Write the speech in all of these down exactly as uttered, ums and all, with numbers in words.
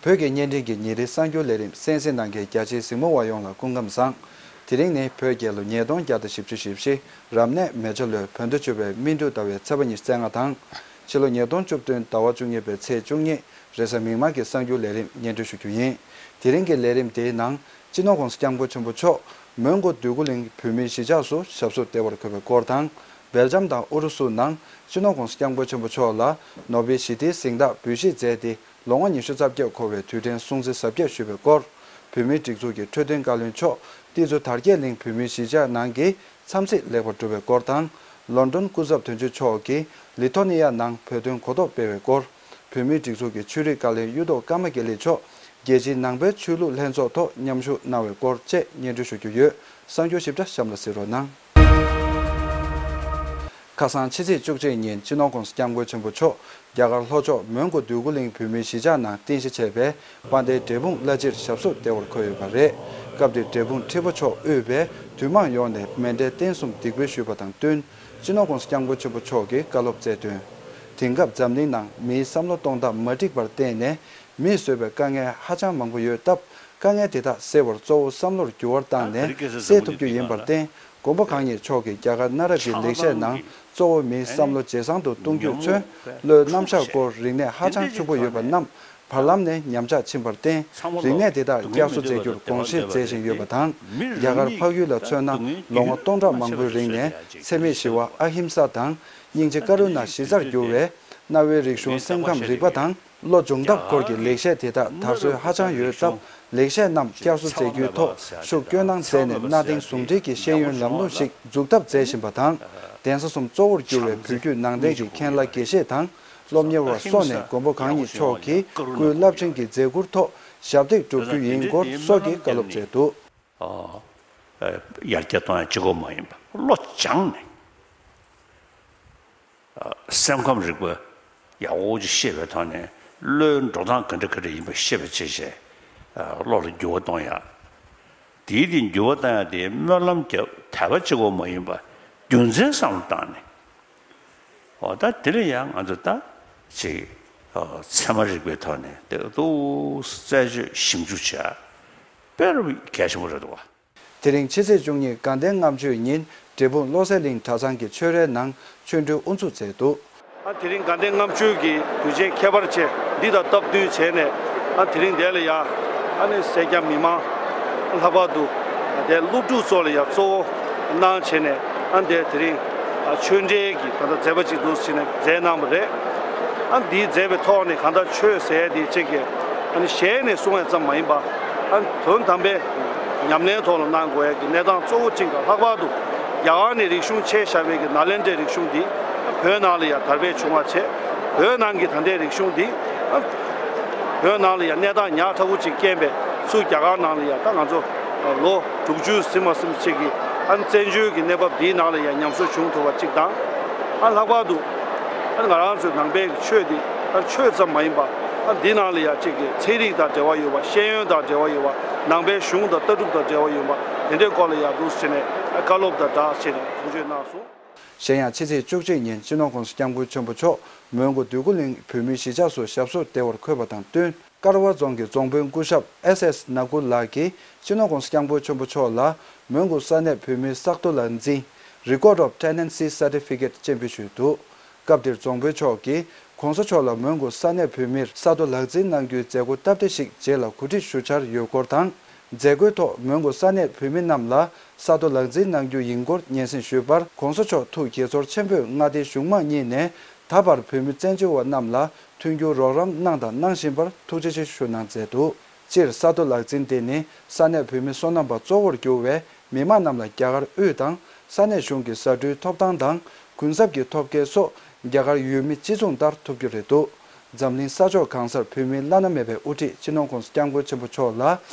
བོད་ཀྱི་བརྙན་འཕྲིན་གྱི་ཉིན་རེའི་གསར་འགྱུར་ལས་རིམ་གསན་གཟིགས་གནང་མཁན་རྒྱ་ཆེའི་གཟིགས་མོ་བ་ཡོངས་ལ་སྐུ་ཁམས་བཟང་། དེ་རིང་ནི་བོད་རྒྱལ་ལོ་ཉིས་སྟོང་བརྒྱ་དང་བཞི་བཅུ་ཞེ་བཞི། རབ་གནས་མེ་བྱ་ལོའི་བོད་ཟླ་བཅུ་པའི་སྨིན་དྲུག་ཟླ་བའི་ཚེས་པ་ཉི་ཤུ་རྩ་ལྔ་དང་། ཕྱི་ལོ་ཉིས་སྟོང་བཅུ་བདུན་ཟླ་བ་བཅུ་གཉིས་པའི་ཚེས་བཅུ་གཉིས། རེས་གཟའ་མིག་དམར་གྱི་གསར་འགྱུར་ལས་རིམ་སྙན་སྒྲོན་ཞུ་རྒྱུ་ཡིན། དེ་རིང་གི་ལས་རིམ་དེའི་ནང་། སྤྱི་ནོར་༸གོང་ས་༸སྐྱབས་མགོན་ཆེན་པོ་མཆོག་མོན་གྷོ་འདོད་རྒུ་གླིང་བོད་མིའི་གཞིས་ཆགས་སུ་ཞབས་སོར་བདེ་བར་འཁོད་པའི་སྐོར་དང་། སྦེལ་ཇམ་དང་ཨུ་རུ་སུ་ནང་སྤྱི་ནོར་༸གོང་ས་༸སྐྱབས་མགོན་ཆེན་པོ་མཆོག་ལ་ནོ་བེལ་ཞི་བདེའི་གཟེངས་རྟགས་འབུལ་བཞེས་མཛད་དེ་ལོ་ངོ་ཉི་ཤུ་རྩ་བརྒྱད་འཁོར་བའི་དུས་དྲན་སྲུང་བརྩི་གཟབ་རྒྱས་ཞུས་པའི་སྐོར། བོད་མིའི་སྒྲིག་འཛུགས་ཀྱི་འཕྲོད་བསྟེན་བཀའ་བློན་མཆོག་ཏི་ཛུ་དར་རྒྱས་གླིང་བོད་མིའི་གཞིས་ཆགས་ནང་གི་འཚམས་གཟིགས་ལེགས་པར་གྲུབ་པའི་སྐོར་དང་། ལོན་ཌོན་སྐུ་ཚབ་དོན་གཅོད་མཆོག་གིས་ལི་ཐོ་ནི་ཡ་ནང་བོད་དོན་གོ་རྟོགས་སྤེལ་བའི་སྐོར། བོད་མིའི་སྒྲིག་འཛུགས་ཀྱི་ཆོས་རིག་བཀའ་བློན་གཡུ་ཐོག་ཀརྨ་དགེ་ལེགས་མཆོག་རྒྱལ་སྤྱིའི་ནང་པའི་ཆོས་ལུགས་ལྷན་ཚོགས་ཐོག་མཉམ་ཞུགས་གནང་བའི་སྐོར་བཅས་སྙན་སྒྲོན་ཞུ་རྒྱུ་ཡོད། གསར་འགྱུར་ཞིབ་ཕྲ་གཤམ་ལ་གཟིགས་རོགས་གནང་། ཁ་སང་ཕྱི་ཚེས་བཅུ་གཅིག་ཉིན་སྤྱི་ནོར་༸གོང་ས་༸སྐྱབས་མགོན་ཆེན་པོ་མཆོག་རྒྱ་གར་ལྷོ་ཕྱོགས་མོན་གྷོ་འདོད་རྒུ་གླིང་བོད་མིའི་གཞིས་ཆགས་ནང་རྟེན་གཞི་བྱས་པའི་དཔལ་ལྡན་འབྲས་སྤུངས་བླ་སྤྱིར་ཞབས་སོར་བདེ་བར་འཁོད་ཡོད་པ་རེད། སྐབས་དེར་འབྲས་སྤུངས་ཁྲི་པ་མཆོག་དབུས་པའི་འདུས་མང་ཡོངས་ནས་མཎྜལ་རྟེན་གསུམ་སྡིག་སྤེལ་ཞུས་པ་དང་བསྟུན། སྤྱི་ནོར་༸གོང་ས་༸སྐྱབས་མགོན་ཆེན་པོ་མཆོག་གིས་བཀའ་སློབ་སྩལ་དོན། དེང་སྐབས་འཛམ་གླིང་ནང་མིའི་བསམ་བློ་གཏོང་སྟངས་མ་འགྲིག་པར་བརྟེན་ནས། མིས་བཟོས་པའི་དཀའ་ངལ་ཧ་ཅང་མང་པོ་ཡོད་སྟབས། དཀའ་ངལ་དེ་དག་སེལ་བར་གཙོ་བོ་བསམ་བློར་འགྱུར་བ་བཏང་ནས་སེལ་ཐུབ་རྒྱུ་ཡིན་པར་བརྟེན། མགོན་པོ་གང་ཉིད་མཆོག་གིས་རྒྱ་གར་གནའ་རབས་ཀྱི་ལེགས་བཤད་ནང་གཙོ་བོ་མིའི་བསམ་བློ་ཇེ་བཟང་དུ་གཏོང་རྒྱུས་མཚོན། བློའི་རྣམ་གཞག་སྐོར་རིག་གནས་ཧ་ཅང་ཕྱུག་པོ་ཡོད་པ་རྣམས་བར་ལམ་ནས་ཉམས་ཆག་ཕྱིན་པར་བརྟེན། རིག་གནས་དེ་དག་བསྐྱར་གསོ་མཛད་རྒྱུར་དགོངས་བཞེས་མཛད་བཞིན་ཡོད་པ་དང་། རྒྱ་གར་འཕགས་ཡུལ་ལ་མཚོན་ན། ལོ་ངོ་སྟོང་ཕྲག་མང་པོའི་རིང་ནས་འཚེ་མེད་ཞི་བ་ཨ་ཧིམ་ས་དང་། སྙིང་རྗེ་ཀ་རུ་ཎ་གཞི་རྩར་གྱུར་བའི་གནའ་བོའི་རིག་གཞུང་སེམས་ཁམས་རིག་པ་དང་། བློ་སྦྱོང་ཐབས་སྐོར་གྱི་ལེགས་བཤད་དེ་དག་དར་སྲོལ་ཧ་ཅང་ཡོད་སྟབས། ལེགས་བཤད་རྣམས་བསྐྱར་གསོ་མཛད་རྒྱུའི་ཐོག་ཤུགས་བསྐྱོན་གནང་མཛད་ནས། གནའ་དེང་ཟུང་འབྲེལ་གྱི་ཤེས་ཡོན་ལམ་ལུགས་ཤིག་འཛུགས་ཐབས་མཛད་བཞིན་པ་དང་། གདན་ས་གསུམ་གཙོ་བོར་གྱུར་བའི་བོད་བརྒྱུད་ནང་བསྟན་གྱི་མཁན་བླ་དགེ་བཤེས་དང་། སློབ་གཉེར་བ་སོགས་ནས་མགོན་པོ་གང་ཉིད་མཆོག་གི་སྐུའི་རླབས་ཆེན་གྱི་མཛད་ཁུར་ཐོག་ཞབས་འདེགས་སྒྲུབ་རྒྱུ་ཡིན་སྐོར་སོགས་ཀྱི་བཀའ་སློབ་མཛད་འདུག། ཡར་རྒྱས་གཏོང་ཡ་གཅིག་པོ་མ་ཡིན་པ། བློ་སྦྱངས་ནས། སེམས་ཁམས་རིག་པ་ཡག་པོ་ཅིག་ཤེས་པའི་ཐོག་ནས། བློའི་འགྲོ་སྟངས་ག་འདྲ་ག་འདྲ་ཡིན་པ་ཤེས་པ་བྱས་བྱས། བློ་ལ་འགྱུར་བ་གཏོང་ཡ། དེའི་དེ་འགྱུར་བ་གཏོང་ཡ་དེ་སྨོན་ལམ་རྒྱབ་དད་པ་གཅིག་པོ་མ་ཡིན་པ། རྒྱུ་མཚན་བསམ་བློ་བཏང་ནས། འོ་ད་དེ་ལ་ཡང་ང་ཚོ་ད་ཅིག་ཚད་མ་རིག་པའི་ཐོག་ནས་དེ་ཏོག་ཙམ་རྩད་གཅོད་ཞིབ་འཇུག་བྱས། དཔེ་རུ་གལ་ཆེན་པོ་རེད་འདུག་བ། དེ་རིང་ཕྱི་ཚེས་བཅུ་གཉིས་དགའ་ལྡན་ལྔ་མཆོད་ཉིན་འབྲས་སྤུངས་བློ་གསལ་གླིང་གྲྭ་ཚང་གི་ཆོས་རའི་ནང་ཆོ་འཕྲུལ་དབུ་འཛུགས་མཛད་འདུག། ཨ་དེ་རིང་དགའ་ལྡན་ལྔ་མཆོད་ཀྱི་དུས་ཆེན་ཁྱད་པར་ཆེ་འདི་དང་སྟབས་བསྟུན་བྱས་ནས། ཨ་དེ་རིང་འདི་ལ་ཡ་ཨ་ནི་སེར་སྐྱ་མི་མང་ལྷག་པར་དུ་དེ་སློབ་ཕྲུག་ཚོ་ལ་ཡ་གཙོ་བོ་གནང་བྱས་ནས། ཨ་འདི་དེ་རིང་ཨ་ཆོས་འབྲེལ་གྱི་ད་ལྟ་མཛད་པ་ཅིག་འདུག་བྱས་ནས་མཛད་གནང་བ་རེད། ཨ་འདི་མཛད་པའི་ཐོག་ནས་གང་ལྟར་ཆོས་ཟེར་ཡ་འདི་གཅིག་གི་ཨ་ནི་ཞལ་ནས་གསུང་ཡ་ཙམ་མ་ཡིན་པ། ཨ་དོན་དམ་པའི་ཉམས་ལེན་ཐོག་ལ་གནང་དགོས་ཡ་གི་གནས་སྟངས་གཙོ་བོ་གཅིག་དང་། ལྷག་པར་དུ་རྒྱ་གར་ནས་རིག་གཞུང་ཁྱེར་བཞག་པའི་གི་ནཱ་ལེནྡྲའི་རིག་གཞུང་འདི་བོད་ནང་ལ་ཡང་དར་སྤེལ་བྱུང་བ་བྱས། བོད་ནང་གི་ད་ལྟའི་རིག་གཞུང་འདི་བོད་ནང་ལ་ཡང་གནས་སྟངས་ཉག་ཕྲ་བོ་ཅིག་རྐྱེན་པས་ཚུར་རྒྱ་གར་ནང་ལ་ཡང་ད་ང་ཚོ་ལོ་དྲུག་ཅུ་ཟིན་མ་ཟིན་ཅིག་གི་ཨ་བཙན་བྱོལ་གྱི་གནས་བབ་འདིའི་ནང་ལ་ཡང་ཉམས་གསོ་བྱུང་ཐུབ་པ་ཅིག་དང་། ཨ་ལྷག་པར་དུ་ཨ་ང་རང་ཚོའི་ནང་པའི་ཆོས་འདི་ཨ་ཆོས་ཙམ་མ་ཡིན་པ། ཨ་འདི་ནང་ལ་ཡང་ཅིག་གི་ཚན་རིག་དང་འབྲེལ་བ་ཡོད་པ། ཤེས་ཡོན་དང་འབྲེལ་བ་ཡོད་པ། ནང་པའི་གཞུང་དང་ལྟ་གྲུབ་དང་འབྲེལ་བ་ཡོད་པ། དེ་འདྲའི་སྐོར་ལ་ཡང་འདུག་ཟེར་ནས་ཨ་བཀའ་སློབ་དང་སྦྲགས་བྱས་ནས་གསུང་ཆོས་གནང་སོང་། གཞན་ཡང་ཕྱི་ཚེས་བཅུ་གཅིག་ཉིན་སྤྱི་ནོར་༸གོང་ས་༸སྐྱབས་མགོན་ཆེན་པོ་མཆོག་མོན་གྷོ་འདོད་རྒུ་གླིང་བོད་མིའི་གཞིས་ཆགས་སུ་ཞབས་སོར་བདེ་བར་འཁོད་པ་དང་བསྟུན། ཀ་ར་བ་རྫོང་གི་རྫོང་དཔོན་སྐུ་ཞབས་ཨེས་ཨེས་ནཱ་གུ་ལགས་ཀྱིས་སྤྱི་ནོར་༸གོང་ས་༸སྐྱབས་མགོན་ཆེན་པོ་མཆོག་ལ་མོན་གྷོ་ས་གནས་བོད་མིའི་ས་རྡོ་ལག་འཛིན། Record of Tenancy Certificate ཅེས་འབུལ་ཞུས་འདུག། སྐབས་དེར་རྫོང་དཔོན་མཆོག་གིས་༸གོང་ས་མཆོག་ལ་མོན་གྷོ་ས་གནས་བོད་མིར་ས་རྡོ་ལག་འཛིན་གནང་རྒྱུའི་མཛད་སྒོ་སྟབས་བདེ་ཞིག་རྗེས་ལ་གོ་སྒྲིག་ཞུ་འཆར་ཡོད་སྐོར་དང་། མཛད་སྒོའི་ཐོག་མོན་གྷོ་ས་གནས་བོད་མི་རྣམས་ལ་ས་རྡོ་ལག་འཛིན་གནང་རྒྱུ་ཡིན་སྐོར་སྙན་སེང་ཞུས་པར། ༸གོང་ས་མཆོག་ཐུགས་དགྱེས་ཚོར་ཆེན་པོས་མངའ་སྡེའི་གཞུང་མང་གཉིས་ནས་ད་བར་བོད་མི་བཙན་བྱོལ་བ་རྣམས་ལ་མཐུན་འགྱུར་རོགས་རམ་གནང་དང་གནང་བཞིན་པར་ཐུགས་རྗེ་ཆེ་ཞུ་གནང་མཛད་འདུག། སྤྱིར་ས་རྡོ་ལག་འཛིན་དེ་ནི་ས་གནས་བོད་མི་སོ་ནམ་པ་གཙོ་བོར་གྱུར་བའི་མི་མང་རྣམས་ལ་རྒྱ་གར་དབུས་དང་ས་གནས་གཞུང་གི་ཟ་འབྲུའི་ཐོབ་ཐང་དང་གུན་གསབ་ཀྱི་ཐོབ་སྐལ་སོགས་རྒྱ་གར་ཡུལ་མི་སྤྱི་མཚུངས་ལྟར་ཐོབ་རྒྱུ་རེད་འདུག། འཛམ་གླིང་ས་ཕྱོགས་གང་སར་བོད་མིའི་བླ་ན་མེད་པའི་དབུ་ཁྲིད་སྤྱི་ནོར་༸གོང་ས་༸སྐྱབས་མགོན་ཆེན་པོ་མཆོག་ལ་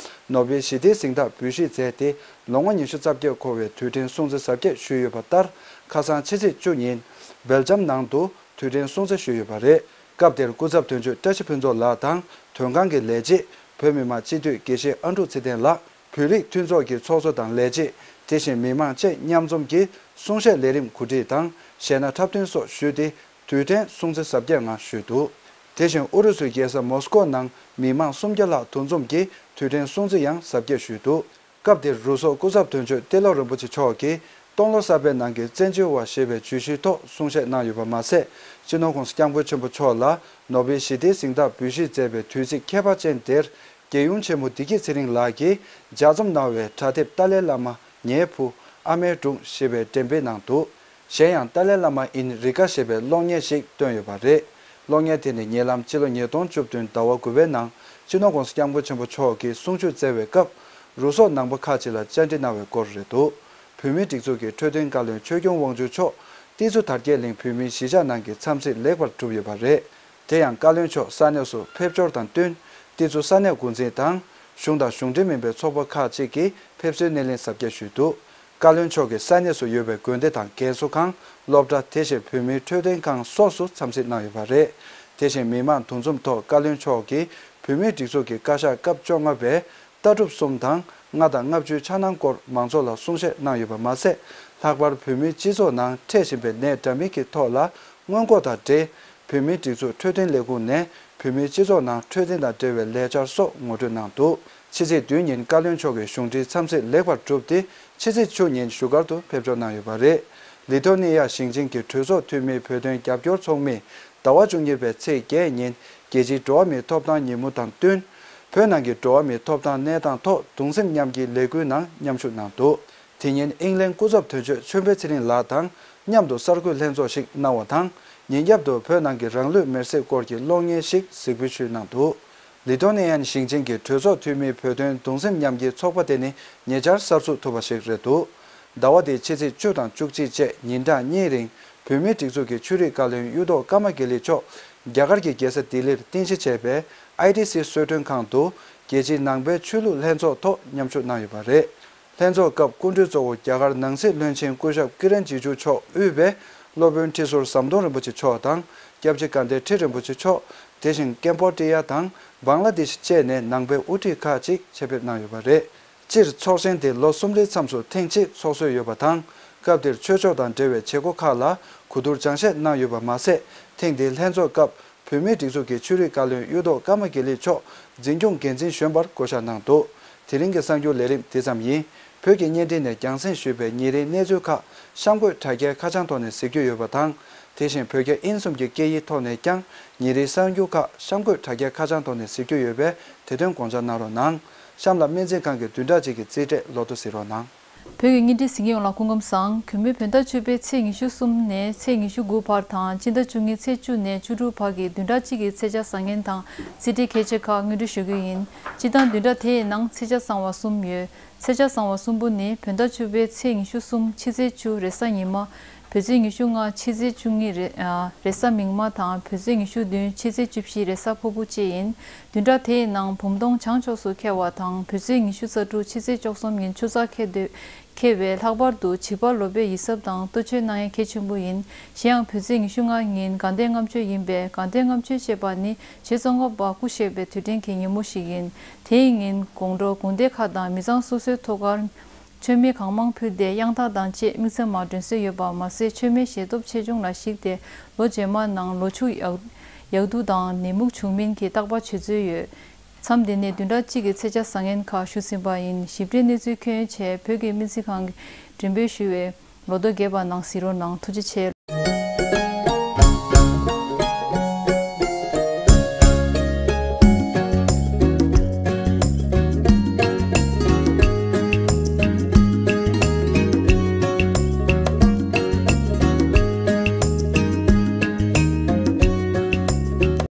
ནོ་བེལ་ཞི་བདེའི་གཟེངས་རྟགས་འབུལ་བཞེས་མཛད་དེ་ལོ་ངོ་ཉི་ཤུ་རྩ་བརྒྱད་འཁོར་བའི་དུས་དྲན་སྲུང་བརྩི་གཟབ་རྒྱས་ཞུས་ཡོད་པ་ལྟར། ཁ་སང་ཕྱི་ཚེས་བཅུ་ཉིན་སྦེལ་ཇམ་ནང་དུ་དུས་དྲན་སྲུང་བརྩི་ཞུས་ཡོད་པ་རེད། སྐབས་དེར་སྐུ་ཚབ་དོན་གཅོད་བཀྲ་ཤིས་ཕུན་ཚོགས་ལགས་དང་དོན་ཁང་གི་ལས་བྱེད། བོད་མི་མང་སྤྱི་འཐུས་དགེ་བཤེས་ཨ་འབྲུག་ཚེ་བརྟན་ལགས། བོད་རིགས་མཐུན་ཚོགས་ཀྱི་ཚོགས་གཙོ་དང་ལས་བྱེད། དེ་བཞིན་མི་མང་བཅས་མཉམ་འཛོམས་ཀྱིས་གསུང་བཤད་ལས་རིམ་གོ་སྒྲིག་དང་གཞས་སྣ་འཁྲབ་སྟོན་སོགས་ཞུས་ཏེ། དུས་དྲན་སྲུང་བརྩི་གཟབ་རྒྱས་ངང་ཞུས་འདུག། དེ་བཞིན་ཨུ་རུ་སུའི་རྒྱལ་ས་མོ་སི་ཀོ་ནང་མི་མང་སུམ་བརྒྱ་ལྷག་འདུ་འཛོམས་ཀྱིས་དུས་དྲན་སྲུང་བརྩི་ཡང་གཟབ་རྒྱས་ཞུས་འདུག་སྐབས་དེར་རུ་སོག་སྐུ་ཚབ་དོན་གཅོད་ཏེ་ལོ་རིན་པོ་ཆེ་མཆོག་གིས་སྟོང་ལོ་གསར་པའི་ནང་གི་བཙན་བྱོལ་བ་ཞེས་པའི་བརྗོད་གཞིའི་ཐོག་གསུང་བཤད་གནང་ཡོད་པ་མ་ཟད། སྤྱི་ནོར་༸གོང་ས་༸སྐྱབས་མགོན་ཆེན་པོ་མཆོག་ལ་ནོ་བེལ་ཞི་བདེའི་གཟེངས་རྟགས་འབུལ་བཞེས་མཛད་པའི་དུས་ཚིགས་ཁྱད་པར་ཅན་དེར། རྒྱལ་ཡུམ་ཆེན་མོ་བདེ་སྐྱིད་ཚེ་རིང་ལགས་ཀྱིས་ལྗགས་རྩོམ་གནང་བའི་དྲ་དེབ་ཏཱ་ལའི་བླ་མ། ངའི་བུ། ཨ་མའི་སྒྲུང་ཞེས་པའི་འགྲེམས་སྤེལ་གནང་འདུག་གཞན་ཡང་ཏཱ་ལའི་བླ་མ་ཨིན་རི་ཀ་ཞེས་པའི་གློག་བརྙན་ཞིག་བཏོན་ཡོད་པ་རེད། གློག་བརྙན་དེ་ནི་ཉེ་ལམ་ཕྱི་ལོ་ཉིས་སྟོང་བཅུ་བདུན་ཟླ་བ་དགུ་པའི་ནང་སྤྱི་ནོར་༸གོང་ས་༸སྐྱབས་མགོན་ཆེན་པོ་མཆོག་གིས་གསུང་ཆོས་སྩལ་བའི་སྐབས། རུ་སོག་ནང་པ་ཁག་ཅིག་ལ་བཅར་འདྲི་གནང་བའི་སྐོར་རེད་འདུག་བོད་མིའི་སྒྲིག་འཛུགས་ཀྱི་འཕྲོད་བསྟེན་བཀའ་བློན་ཆོས་སྐྱོང་དབང་ཕྱུག་མཆོག་ཏི་ཙུ་དར་རྒྱས་གླིང་བོད་མིའི་གཞིས་ཆགས་ནང་གི་འཚམས་གཟིགས་ལེགས་པར་གྲུབ་ཡོད་པ་རེད། དེ་ཡང་བཀའ་བློན་མཆོག་ས་གནས་སུ་ཕེབས་འབྱོར་དང་བསྟུན། ཏི་ཙུ་ས་གནས་འགོ་འཛིན་དང་། གཞུང་དང་གཞུང་འབྲེལ་མིན་པའི་ཚོགས་པ་ཁག་ཅིག་གིས་ཕེབས་བསུའི་སྣེ་ལེན་གཟབ་རྒྱས་ཞུས་འདུག་བཀའ་བློན་མཆོག་གིས་ས་གནས་སུ་ཡོད་པའི་དགོན་སྡེ་དང་རྒན་གསོ་ཁང་། སློབ་གྲྭ། དེ་བཞིན་བོད་མིའི་འཕྲོད་བསྟེན་ཁང་སོགས་སུ་འཚམས་གཟིགས་གནང་ཡོད་པ་རེད། དེ་བཞིན་མི་མང་འདུ་འཛོམས་ཐོག་བཀའ་བློན་མཆོག་གིས་བོད་མིའི་སྒྲིག་འཛུགས་ཀྱི་བཀའ་ཤག་སྐབས་བཅོ་ལྔ་པའི། ལྟ་གྲུབ་གསུམ་དང་ལྔ་དང་ལྔ་བཅུའི་འཆར་སྣང་སྐོར་མང་ཚོགས་ལ་གསུང་བཤད་གནང་ཡོད་པ་མ་ཟད། ལྷག་པར་བོད་མིའི་སྤྱི་ཚོགས་ནང་འཕྲད་བཞིན་པའི་ནད་འདྲ་མིན་གྱི་ཐོག་ལ་སྔོན་འགོག་དང་འབྲེལ། བོད་མིའི་སྒྲིག་འཛུགས་འཕྲོད་བསྟེན་ལས་ཁུངས་ནས་བོད་མིའི་སྤྱི་ཚོགས་ནང་འཕྲོད་བསྟེན་དང་འབྲེལ་བའི་ལས་འཆར་སོགས་ངོ་སྤྲོད་གནང་འདུག་ཕྱི་ཚེས་བདུན་ཉིན་བཀའ་བློན་མཆོག་གི་གཞུང་འབྲེལ་འཚམས་གཟིགས་ལེགས་པར་གྲུབ་སྟེ། ཕྱི་ཚེས་བཅུ་ཉིན་བཞུགས་སྒར་དུ་ཕེབས་འབྱོར་གནང་ཡོད་པ་རེད། ལི་ཐོ་ནི་ཡ་ཞིང་ཆེན་གྱི་གྲོས་ཚོགས་འཐུས་མིའི་བོད་དོན་རྒྱབ་སྐྱོར་ཚོགས་མི། ཟླ་བ་བཅུ་གཉིས་པའི་ཚེས་བརྒྱད་ཉིན་རྒྱལ་སྤྱིའི་འགྲོ་བ་མིའི་ཐོབ་ཐང་ཉིན་མོ་དང་བསྟུན། བོད་ནང་གི་འགྲོ་བ་མིའི་ཐོབ་ཐང་གནས་སྟངས་ཐོག་གདུང་སེམས་མཉམ་སྐྱེའི་ལས་འགུལ་ནང་མཉམ་ཞུགས་གནང་འདུག་དེ་ཉིན་དབྱིན་ལན་སྐུ་ཚབ་དོན་གཅོད་ཆོས་འཕེལ་ཚེ་རིང་ལགས་དང་མཉམ་དུ་གསར་འགོད་ལྷན་ཚོགས་ཤིག་གནང་བ་དང་། ཉིན་རྒྱབ་ཏུ་བོད་ནང་གི་རང་ལུས་མེར་སྲེག་སྐོར་གྱི་གློག་བརྙན་ཞིག་གཟིགས་འབུལ་ཞུས་གནང་འདུག་ལི་ཐོ་ནེ་ཡན་ཞིང་ཆེན་གྱི་གྲོས་ཚོགས་འཐུས་མིའི་བོད་དོན་གདུང་སེམས་མཉམ་སྐྱེའི་ཚོགས་པ་དེ་ནི་ཉེ་ཆར་གསར་འཛུགས་ཐུབ་པ་ཞིག་རེད་འདུག་ཟླ་བ་འདིའི་ཕྱི་ཚེས་བཅུ་དང་བཅུ་གཅིག་བཅས་ཉིན་གྲངས་གཉིས་རིང་བོད་མིའི་སྒྲིག་འཛུགས་ཀྱི་ཆོས་རིག་བཀའ་བློན་གཡུ་ཐོག་ཀརྨ་དགེ་ལེགས་མཆོག་རྒྱ་གར་གྱི་རྒྱལ་ས་ལྡི་ལིར་རྟེན་གཞི་བྱས་པའི་ཨའི་ཏི་སི་གསོལ་མགྲོན་ཁང་དུ་རྒྱལ་སྤྱིའི་ནང་པའི་ཆོས་ལུགས་ལྷན་ཚོགས་ཐོག་མཉམ་ཞུགས་གནང་ཡོད་པ་རེད། ལྷན་ཚོགས་སྐབས་སྐུ་མགྲོན་གཙོ་བོ་རྒྱ་གར་ནང་སྲིད་བློན་ཆེན་སྐུ་ཞབས་ཀི་རན་ཇི་ཇུ་མཆོག་དབུས་པའི་སློབ་དཔོན་ཁྲི་ཟུར་ཟམ་གདོང་རིན་པོ་ཆེ་མཆོག་དང་སྐྱབས་རྗེ་དགའ་ལྡན་ཁྲི་རིན་པོ་ཆེ་མཆོག་དེ་བཞིན་ཀེམ་པོ་ཌི་ཡ་དང་བང་ལ་དེཤ་བཅས་ནས་ནང་པའི་དབུ་ཁྲིད་ཁག་ཅིག་ཆེད་ཕེབས་གནང་ཡོད་པ་རེད། སྤྱིར་ཚོགས་ཆེན་དེ་ལོ་གསུམ་རེའི་མཚམས་སུ་ཐེངས་གཅིག་ཚོགས་སྲོལ་ཡོད་པ་དང་། སྐབས་དེར་ཆོས་ཕྱོགས་དང་འབྲེལ་བའི་བྱེད་སྒོ་ཁག་ལ་གོ་བསྡུར་སྦྱང་བཤད་གནང་ཡོད་པ་མ་ཟད། ཐེངས་འདིའི་ལྷན་ཚོགས་སྐབས་བོད་མིའི་སྒྲིག་འཛུགས་ཀྱི་ཆོས་རིག་བཀའ་བློན་གཡུ་ཐོག་ཀརྨ་དགེ་ལེགས་མཆོག་འཛིན་སྐྱོང་འགན་འཛིན་གཞོན་པར་བསྐོ་གཞག་གནང་འདུག་དེ་རིང་གི་གསར་འགྱུར་ལས་རིམ་འདི་ཙམ་ཡིན། བོད་ཀྱི་བརྙན་འཕྲིན་ནས་རྒྱང་སྲིང་ཞུས་པའི་ཉིན་རེའི་གནས་ཚུལ་ཁག་གཤམ་འཁོད་དྲ་རྒྱའི་ཁ་བྱང་ཐོག་ནས་གཟིགས་རྒྱུ་ཡོད་པ་དང་། དེ་བཞིན་བོད་རྒྱ་དབྱིན་གསུམ་གྱི་སྐད་ཡིག་ཐོག་ནས་ཀྱང་ཉིན་རེའི་གསར་འགྱུར་ཁག་གཤམ་འཁོད་དྲ་རྒྱའི་ཁ་བྱང་ཐོག་ནས་གཟིགས་རྒྱུ་ཡོད་པས་དེ་དོན་དགོངས་འཇགས་གནང་རོགས་གནང་། གཤམ་ལ་སྨན་རྩིས་ཁང་གི་བདུན་ཕྲག་གཅིག་གི་རྩིས་འབྲས་ལོ་ཐོ་གཟིགས་རོགས་གནང་། བོད་ཀྱི་བརྙན་འཕྲིན་གཟིགས་མཁན་ཡོངས་ལ་སྐུ་ཁམས་བཟང་། གུས་མོས་བོད་ཟླ་བཅུ་པའི་ཚེས་ཉི་ཤུ་གསུམ་ནས་ཚེས་ཉི་ཤུ་དགུ་བར་དང་སྤྱི་ཟླ་བཅུ་གཉིས་ཚེས་བཅུ་ནས་བཅུ་དྲུག་བར་གྱི་བདུན་ཕྲག་གཅིག་གི་ཚེས་ཆ་བཟང་ངན་དང་རྩིས་འབྲས་ཁྱད་ཆོས་ཁག་སྔོན་འགྲོ་ཞུ་རྒྱུ་ཡིན། སྤྱིར་བཏང་བདུན་ཕྲག་དེའི་ནང་ཚེས་ཆ་བཟང་བ་གསུམ་ཡོད། ཚེས་ཆ་བཟང་བ་གསུམ་པོ་ནི་བོད་ཟླ་བཅུ་པའི་ཚེས་ཉི་ཤུ་གསུམ་ཕྱི་ཚེས་བཅུ་རེས་གཟའ་ཉི་མ། བོད་ཚེས་ཉི་ཤུ་ལྔ་ཕྱི་ཚེས་བཅུ་གཉིས་རེས་ཨ་རེས་གཟའ་མིག་དམར་དང་བོད་ཚེས་ཉི་ཤུ་བདུན་ཕྱི་ཚེས་བཅུ་བཞི་རེས་གཟའ་ཕུར་བུ་བཅས་ཡིན། བདུན་ཕྲག་དེའི་ནང་བུམ་སྟོང་བྱང་ཕྱོགས་སུ་འཁེལ་བ་དང་བོད་ཚེས་ཉི་ཤུ་རྩ་དྲུག་ཕྱི་ཚེས་བཅུ་གསུམ་ཉིན་ཆུ་ཚགས་འཁེལ་དུས། འཁེལ་བས་ལྷག་པར་དུ་བྱིས་པ་ལོ་པཎ་ཡིད་གཟབ་དང་བསྟོད་ཆོས་གནང་ཡ་གལ་ཆེན་པོ་ཡིན། གཞན་ཡང་བོད་ཚེས་ཉི་ཤུ་ལྔ་ཉིན་དགའ་ལྡན་ལྔ་མཆོད་ཡིན་པས་དགའ་ལྡན་ལྔ་མཆོད་ཅེས་པ་ནི་རྗེ་ཙོང་ཁ་པ་སྐུ་གཤེགས་པའི་དུས་དྲན་གྱི་ཉིན་མོ་ཞིག་ཡིན། དེའི་ཉིན་དགོང་དྲོ་དགོན་སྡེ་ཁག་དང་མི་ཚང་སོ་སོའི་ཐོག་ཁར་མཆོད་མེ་གང་མང་ཕུལ་ཏེ་གཡང་ཐག་དང་བཅས་དམིགས་བརྩེ་མ་སྒྲོན་སྲོལ་ཡོད་པ་མ་ཟད་མཆོད་མེ་ཞལ་སྟོབས་ཆེ་ཆུང་ལ་གཞིགས་ཏེ་ལོ་རྗེས་མ་ནང་ལོ་ཕྱུགས་ཡག་ཡག་སྡུག་དང་ནད་མུག་བྱུང་མིན་གྱི་རྟག་པར་བྱེད་སྲོལ་ཡོད། མཚམས་འདི་ནས་བདུན་ཕྲག་གཅིག་གི་ཚེས་ཆ་བཟང་ངན་ཁག་ཞུས་ཟིན་པ་ཡིན། ཞིབ་ཕྲའི་གནས་ཚུལ་འཁོད་ཡོད་ཆེད་བོད་ཀྱི་སྨན་རྩིས་ཁང་གིས་འགྲེམས་སྤེལ་ཞུས་པའི་ལོ་ཐོ་རྒྱས་པ་ནང་གཟིགས་རོགས་གནང་། ཐུགས་རྗེ་ཆེ།